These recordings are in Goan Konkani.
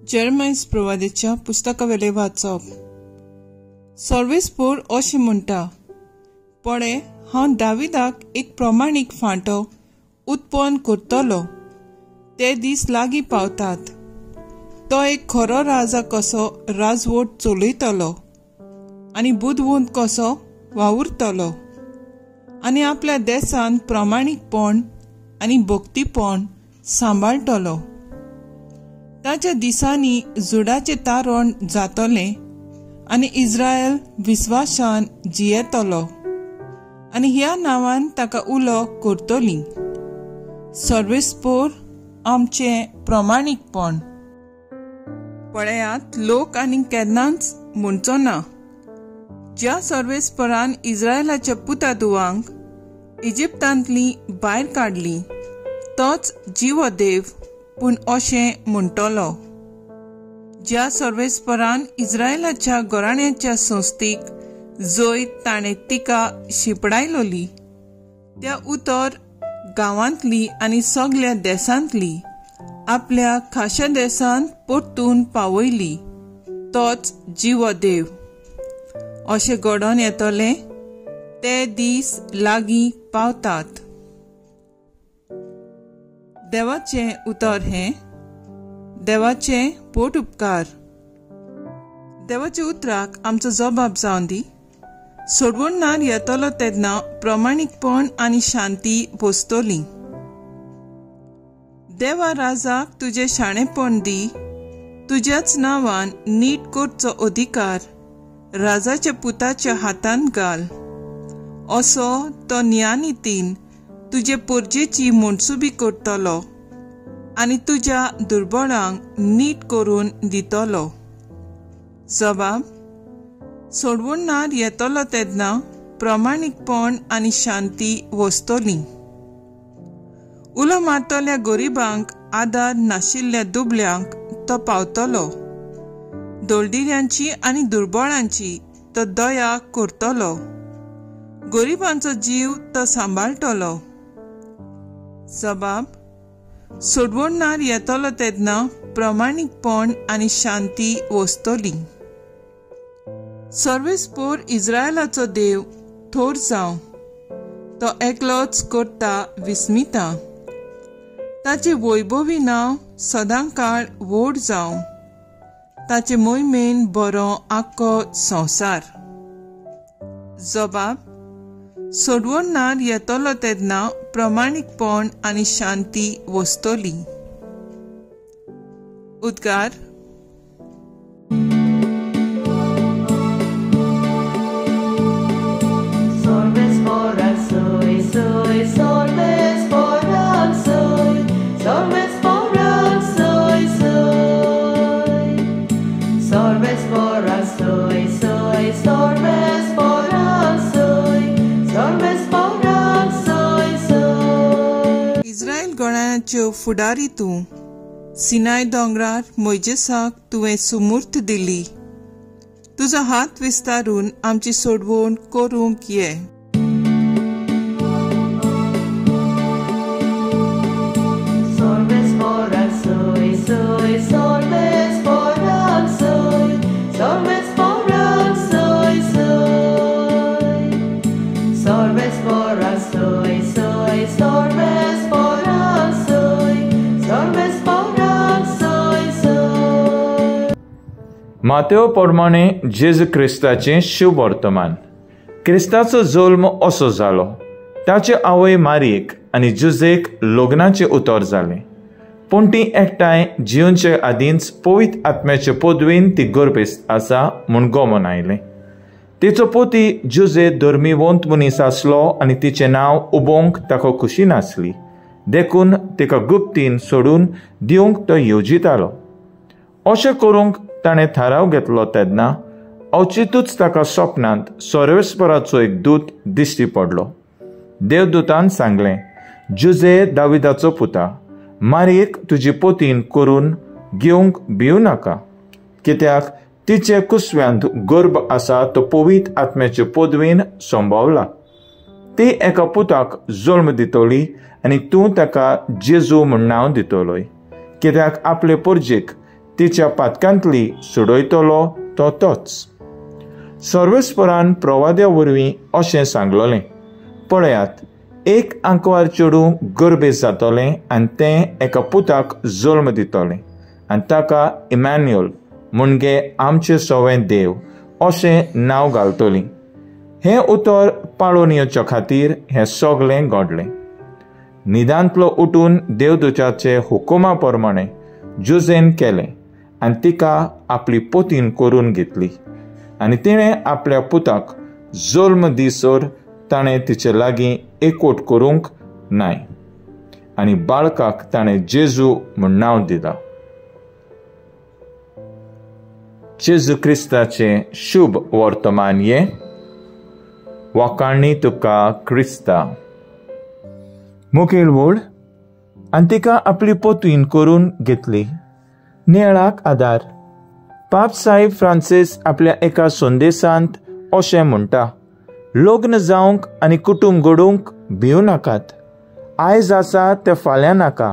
जेरमायस प्रवादेच्या पुस्तकावेले वाचप. सर्वेस्पोर अशें म्हणटा, पळे हांव दाविदाक एक प्रमाणीक फांटो उत्पन्न करतलो. ते दीस लागीं पावतात. तो एक खरो राजा कसो राजवट चलयतलो आनी बुदवंत कसो वावुरतलो आनी आपल्या देशांत प्रामाणीकपण आनी भक्तीपण सांबाळटलो. ताच्या दिसांनी जुडाचें तारण जातलें आनी इस्रायल विस्वासान जियेतलो आनी ह्या नांवान ताका उलो करतली. सर्वेस्पोर आमचें प्रमाणीकपण. पळयात, लोक आनी केन्नाच म्हणचो ना, ज्या सर्वेस्परान इस्रायलाच्या पुता दुवांक इजिप्तांतली भायर काडली तोच जिवो देव, पूण अशें म्हणटलो, ज्या सर्वेस्परान इस्रायलाच्या घराण्याच्या संस्थेक जंय ताणें तिका शिंपडायलोली त्या उतर गांवांतली आनी सगल्या देशांतली आपल्या खाशा देशांत परतून पावयली तोच जिवो देव. अशें घडोवन येतलें ते दीस लागीं पावतात. देवाचें उतर हें देवाचें पोट उपकार. देवाच्या उतराक आमचो जबाब जावन दी. सोडवणदार येतलो तेन्ना प्रमाणीकपण आनी शांती बसतली. देवा राजाक तुजें शाणेपण दी. तुज्याच नांवान नीट करचो अधिकार राजाच्या पुताच्या हातांत घाल. असो तो न्यायनितीन तुजे पोरजेची मनसुबी करतलो आनी तुज्या दुर्बळांक नीट करून दितलो. जबाब, सोडवणदार येतलो तेन्ना प्रमाणीकपण आनी शांती वसतली. उलो मारतल्या गरिबांक आदार नाशिल्ल्या दुबल्यांक तो पावतलो. दळदिऱ्यांची आनी दुर्बळांची तो दया करतलो. गरिबांचो जीव तो सांबाळटलो. जबाब, सोडवणदार येतलो तेन्ना प्रमाणीकपण आनी शांती वसतली. सर्वेस्पोर इस्रायलाचो देव थोर जावं. तो एकलोच करता विस्मिता. ताचें वैभवी नांव सदांकाळ व्हड जावं. ताचे मोहिमेन बरो आख्खो संवसार. जबाब, सोडवणदार येतलो तेन्ना प्रमाणीकपण आनी शांती वसतली. उद्गार. इस्रायल गणाच्यो फुडारी तूं, सिनाय दोंगरार मोयजेसाक तुवें सुमूर्त दिली. तुजो हात विस्तारून आमची सोडवण करूंक ये. मातेव प्रमाणे जेजू क्रिस्ताचें शुभवर्तमान. क्रिस्ताचो जल्म असो जालो. ताचे आवय मारयेक आनी जुजेक लग्नाचें उतर जालें, पूण ती एकठांय जिवनचे आदींच पवित्र आत्म्याचे पदवेन ती गर्भेस्त आसा म्हूण गमन आयलें. तिचो पोती जुजे धर्मीवंत मनीस आसलो आनी तिचें नांव उबोवंक ताका खुशी नासली, देखून तिका गुप्तीन सोडून दिवंक तो येवजितालो. अशें करूंक ताणें थाराव घेतलो तेन्ना अवचितूच ताका सपनांत सर्वेस्पराचो एक दूत दिश्टी पडलो. देवदूतान सांगलें, जुजे दाविदाचो पुता, मारयेक तुजी पोतीन करून घेवंक भिवू नाका, कित्याक तिचे कुसव्यांत गर्भ आसा तो पवित्र आत्म्याचे पदवेन संभवला. ती एका पुताक जल्म दितली आनी तूं ताका जेजू म्हूण नांव दितलोय, कित्याक आपले पोरजेक तिच्या पातकांतली सोडयतलो तो तोच. सर्वेस्परान प्रवाद्या वरवीं अशें सांगलोलें, पळयात, एक आंकवार चेडूं गर्भेस जातलें आनी तें एका पुताक जल्म दितलें आनी ताका इमॅन्युअल म्हणजे आमचे सवें देव अशें नांव घालतलीं. हें उतर पाळून येवच्या खातीर हें सगळें घडलें. न्हिदांतलो उठून देवदूताचे हुकुमा प्रमाणे जुझेन केलें आनी तिका आपली पोतीन करून घेतली आनी तिणें आपल्या पुताक जल्म दिसर ताणें तिचे लागीं एकवट करूंक नाय आनी बाळकाक ताणें जेजू म्हूण नांव दिलां. जेजू क्रिस्ताचें शुभ वर्तमान हें. वाखाणणी तुका क्रिस्ता. मुखेल वोड आनी तिका आपली पोतून करून घेतली. नियाळाक आदार. पाप साहेब फ्रांसीस आपल्या एका संदेशांत अशें म्हणटा, लग्न जावंक आनी कुटुंब घडोवंक भिवं नाकात. आयज आसा तें फाल्यां नाका,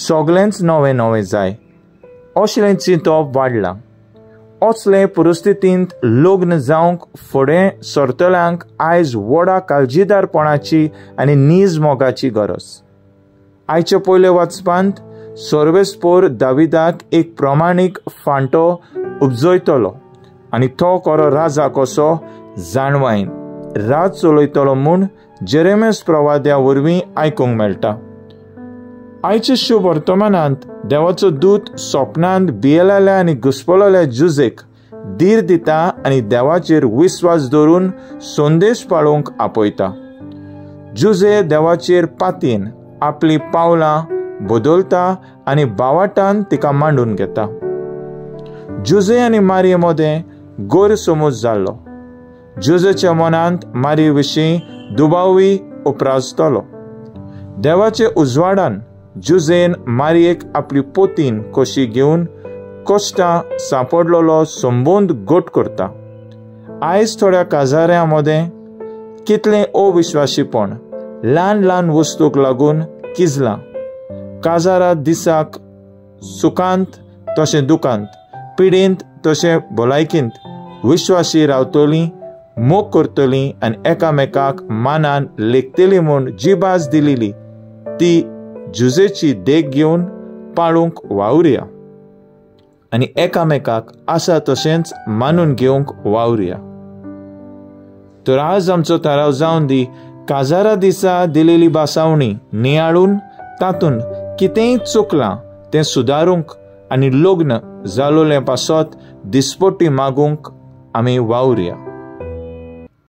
सगळेंच नवें नवें जाय असलें चिंतप वाडलां. असले परिस्थितींत लग्न जावंक फुडें सरतल्यांक आयज व्हडा काळजीदारपणाची आनी नीज मोगाची गरज. आयच्या पयल्या वाचपांत सर्वेस्पोर दाविदाक एक प्रमाणीक फांटो उपजयतलो आनी तो खरो राजा कसो जाणवायन राज चलयतलो म्हूण जेरेमेस प्रवाद्या वरवीं आयकूंक मेळटा. आयच्या शुभ वर्तमानांत देवाचो दूत सोपनांत भियेलेल्या आनी घुस्पलेल्या जुझेक धीर दिता आनी देवाचेर विस्वास दवरून संदेश पाळोवंक आपयता. जुझे देवाचेर पातयेन आपली पावलां बदलता आनी बावाटान तिका मांडून घेता. जुझे आनी मारये मदें गैरसमज जाल्लो. जुझेच्या मनांत मारये विशीं दुबावूय उपरासतलो. देवाचे उजवाडान जुझेन मारयेक आपली पोतीन कशी घेवन कश्टां सांपडलेलो संबंद घट करता. आयज थोड्या काजाऱ्यां मदें कितलें अविश्वासीपण ल्हान ल्हान वस्तूक लागून किजलां. काजारा दिसाक सुखांत तशें दुखांत, पिडेंत तशें भलायकेंत विश्वासी रावतलीं, मोग करतलीं आनी एकामेकाक मानान लेखतली म्हूण जी भास दिलेली ती जुझेची देख घेवन पाळूंक वावुरया आनी एकामेकाक आसा तशेंच मानून घेवंक वावुरया. तर आज आमचो थाराव जावन दी, काजारा दिसा दिलेली भासावणी नियाळून तातूंत कितेंय चुकलां तें सुदारूंक आनी लग्न जालोलें पासत दिसपट्टी मागूंक आमी वावुरया.